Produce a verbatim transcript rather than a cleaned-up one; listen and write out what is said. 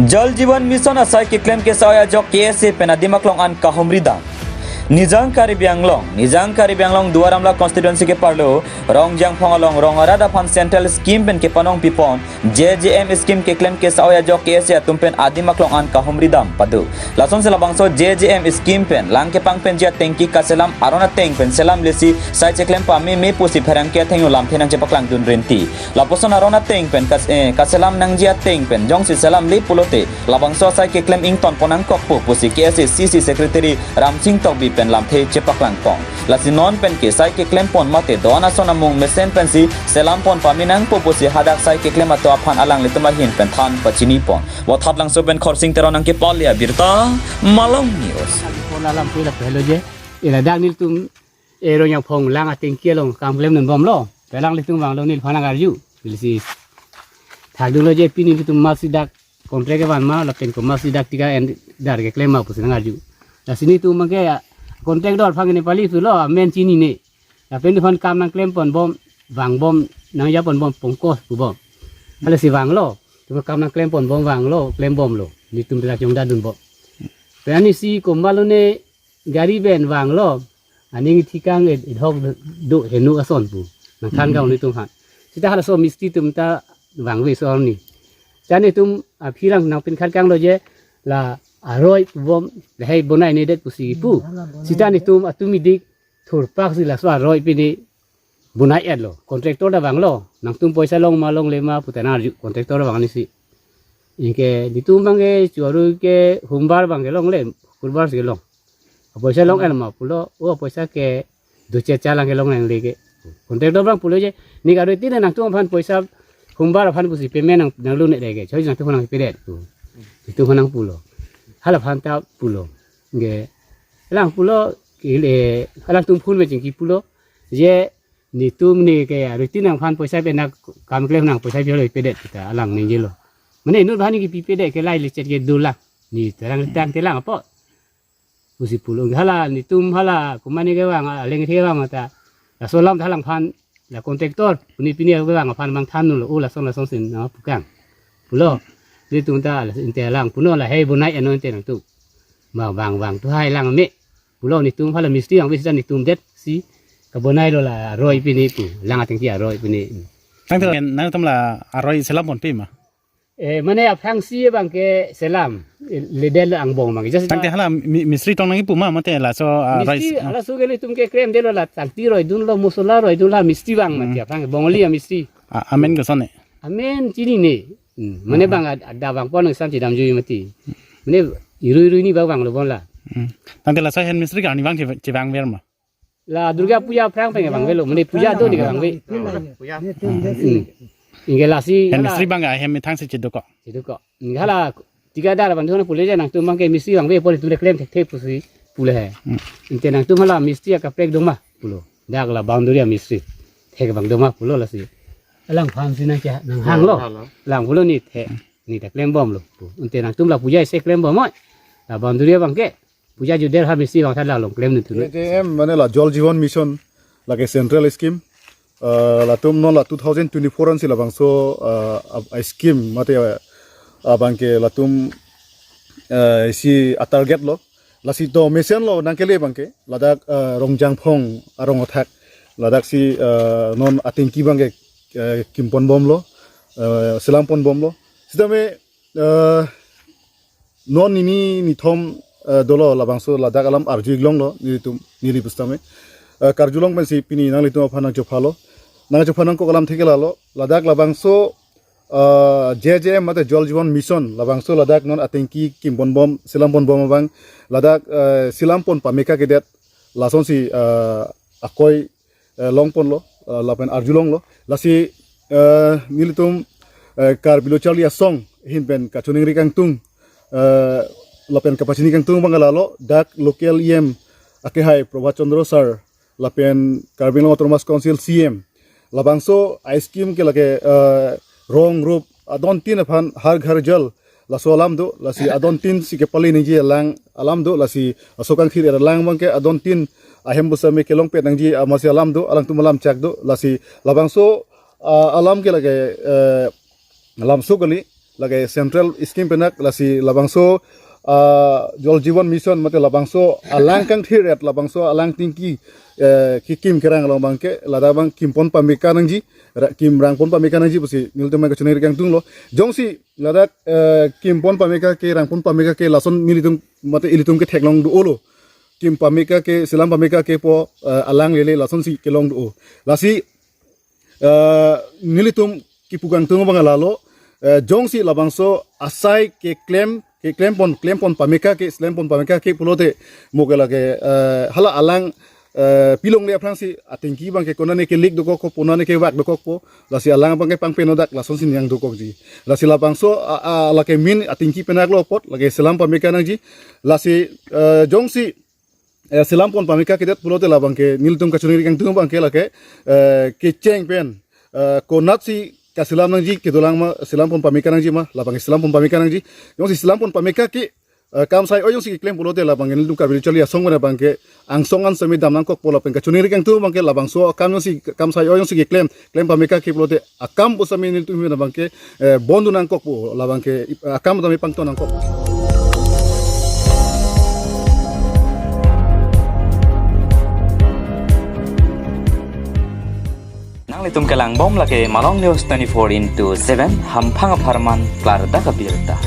Jal Jeevan Mission asai keklem kesai ajok K S A pen adim aklong an kahumri dam. Nijang Karbi Anglong, Nijang Karbi Anglong Duar Amla constituency ke parlo, Rongjangphong along rong arat aphan central scheme pen kepanong pipon, J J M scheme keklem kesai ajok K S A atum pen adim aklong an kahumri dam pado. Lasonsi labangso J J M scheme pen lang kepangpenji atengki kaselam aron ateng pen selam lesi sai cheklem pame me pusi pherangke athengno lamthe nangchepaklang dun rinti. Lapuson aron ateng pen kas-, eh, kaselam nangji ateng pen jongsi selam le pulote labangso asai keklem ington pon nangkokpo pusi K S A C C secretary Ramsing Tokbi pen lamthe chepaklang pon. Lasi non pen ke sai keklem pon mate do-an ason amung mesen pensi selam pon pame nangpo pusi hadak sai keklem atum aphan alanglitum ahin pen than pachini pon. Vothatlangso pen Khorsing Teron nangkepale abirta, Malong News. Pon alam pila pehlo je. Ila dak nelitum, eh, Rongjangphong lang atengki along kam klem non bomlo. Pi alanglitum vanglo neliphan nang arju. Pilisi. Thakdunlo je pini nelitum masi dak contract kevan ma lapen komatsi dak thika en-, dar keklem ma pusi nang arju. Lasi nelitum abangke contractor aphan ke Nepali pulo, amen chinine. Lapen neliphan kam nangklem pon bom, vang bom, nangja pon bom, Pongkos pu bom. Hala si vanglo. Neliphan kam nangklem pon bom vanglo, klem bomlo. Nelitum dak jongda dun bom. Pen anisi komatlo ne gari pen vanglo. Aning thikang ed-, edhok do henu ason pu. Nangthan kang nelitum aphan. Sita halaso mistri atum ta vangve so arni. Sita nelitum aphi lang nangpinkhat kanglo je la aroi pu bom lahei bonai nedet pusi pu. Sita nelitum atum idik thurpak si laso aroi pini bonai-etlo. Contractor ta vanglo. Nangtum poisa long ma longle ma pu ta nang arju contractor vang anisi. Anke nelitum abangke chuaru ke humbar abangke longle, kurbar si long. Poisa long-et ma pulo, o poisa ke duche chalang ke long nangle ke. Contractor abang pulo je, ne aroi tin nangtum aphan poisa humbar aphan pusi payment nang, nanglo ne de ke. Choi nangtum nangpedet pu. Nelitum aphan nang pulo. Halaphan ta pulo. Nge. Alang pulo, kile, alangtum phone me chingki pulo. Je, nelitum ne ke aroi tin nangphan poisa pe nang kam klem nang poisa pe lo pedet kita alang ningjelo. Mane inut aphan ne kipi pedet ke lai lecet ke dulak. Ne terang tang telang apo. Pusi pulo. Hala nelitum hala komatne kevang, aleng the vang ta. Laso alam ta halaphan la contractor puni pini kevang aphan abang thanlo, o lason lason si nangpukang. Pulo. Nelitum ta la inte alang puno lahei bonai-et non te nangtum. Ma vang vang tu hai lang me. Pulo nelitum hala mistri vangve sita nelitum det si kabonailo la aroi pini pu. Lang atengki aroi pini. Tangte nangtum la aroi selam ponpe ma? Eh, mane aphrangsi abangke selam, eh, ledetlo angbong abang. Just tangte hala mi-, mistri tong nangkipu ma mate laso, ah, aroi mistri, ah, halaso ke nelitum ke krem detlo la tangti roidunlo, mosola roidunlo, mistri abang mati aphrang Bongali amistri. Ah, amen koson ne? Amen chinine. Hmm, mane abang ad-, ada abang pon nang sam chedamjui mati. Mane irui irui ni abang vanglo bon la. Hmm. Tangte laso head mistri ke arnivang che-, chevangver ma? La Durga Puja aphrang pen vangvelo, mane puja do ne vangve. Hmm. Anke lasi head mistri abang ahem methang si chedokok. Chedokok. Anke hala thikadar abang dona pule je nangtum abangke mistri vangve pon nelitum klem thekthe pusi pule he. Hmm. Ante nangtum hala mistri akaprek doma pulo. Dak la boundary amistri. Thek abang doma pulo lasi. Alangphan si nang kya nanghanglo. Halo. Lang pulo ne the. Ne ta klem bomlo pu. Ante nangtum la puja isi klem bom oi. La boundary abangke puja juder ha mistri abang tha la long klem nutun. J J M mane la Jal Jeevan Mission lake central scheme. Ah, latum non la two thousand twenty-four ansi labangso, ah, ab-, ah, scheme mate, ah, abangke latum, ah, isi atarget lo. Lasi do mesenlo nangkele abangke ladak, ah, Rongjangphong arong athak. Ladak si, ah, non atengki abangke, ah, kim pon bomlo, ah, selam pon bomlo. Sitame eh, non nini nithom, eh, dolo labangso ladak alam arju-ik longlo nelitum neli pusitame. Eh, karjulong pensi pini nanglitum aphan nangchophalo. Nangchopha nangkok alamthe ke lalo. Ladak labangso, eh, J J M mate Jal Jeevan Mission labangso ladak non atengki kim pon bom, selam pon bom abang. Ladak, eh, selam pon pame kakedet lasonsi, eh, akoi eh, long ponlo, eh, lapen arjulonglo. Lasi, eh, nelitum, eh, Karbi Lo Charli Asong ahin pen kachiningri kangtung, eh, lapen kapachini kangtung abang lalo, dak local E M akehai Prabhat Chandra sir, lapen Karbi Anglong Autonomous Council C E M. Labangso a-scheme ke lake, eh, rong rup adontin aphan Har Ghar Jal laso alam do, lasi adontin si kepali ningje alang alam do, lasi aso kangthir er alang abangke adontin ahem pusitame kelongpet nangji amatsi alam do, alangtum alam chak do, lasi labangso, ah, alam ke lake, eh, lamso kali, lake central scheme penak, lasi labangso ah, Jal Jeevan Mission mate labangso alang kangthir-et, labangso alang tingki eh, kekim kerang along abangke ladak abang kimpon pameka nangji, ra- kim rangpon pameka nangji pusi nelitum abang kachiningri kangtunglo. Jongsi ladak eh, kimpon pameka ke, rangpon pameka ke lason nelitum mate ilitum ke theklong do-olo. Kim pameka ke, selam pameka ke po eh, alang lele lasonsi kelong do-o. Lasi eh, nelitum kipu kangtung abang lalo, eh, jongsi labangso asai keklem, keklempon, klempon pameka ke, slempon pameka ke pulote mo ke lake eh, hala alang eh, pilongle aphrangsi atingki abangke konane ke-leak dokokpo, konane kevak dokokpo, lasi alang abangke pangpenodak lasonsi nang dokokji. Lasi labangso a- a- lake main atingki penaklo apot lake selam pameka nangji. Lasi eh, jongsi eh, selampon pameka kedet pulote labangke nelitum kachiningri kangtung abangke lake eh, kecheng pen eh, konatsi kaselam nangji kedolang ma, selampon pameka nangji ma, labangke selampon pameka nangji. Jongsi selampon pameka ke eh, kam sai o jongsi keklem pulote labangke nelitum Karbi Lo Charli Asong pen abangke angsong an semi dam nangkokpo, lapen kachiningri kangtung abangke labangso akam jongsi kam sai o jongsi keklem, klem pameka ke pulote akam pusitame nelitum abangke eh, bon do nangkokpo, labangke eh, akam tame pangton nangkok. Nanglitum kelangbom lake Malong News twenty-four into seven, hamphang apharman klardak abirta.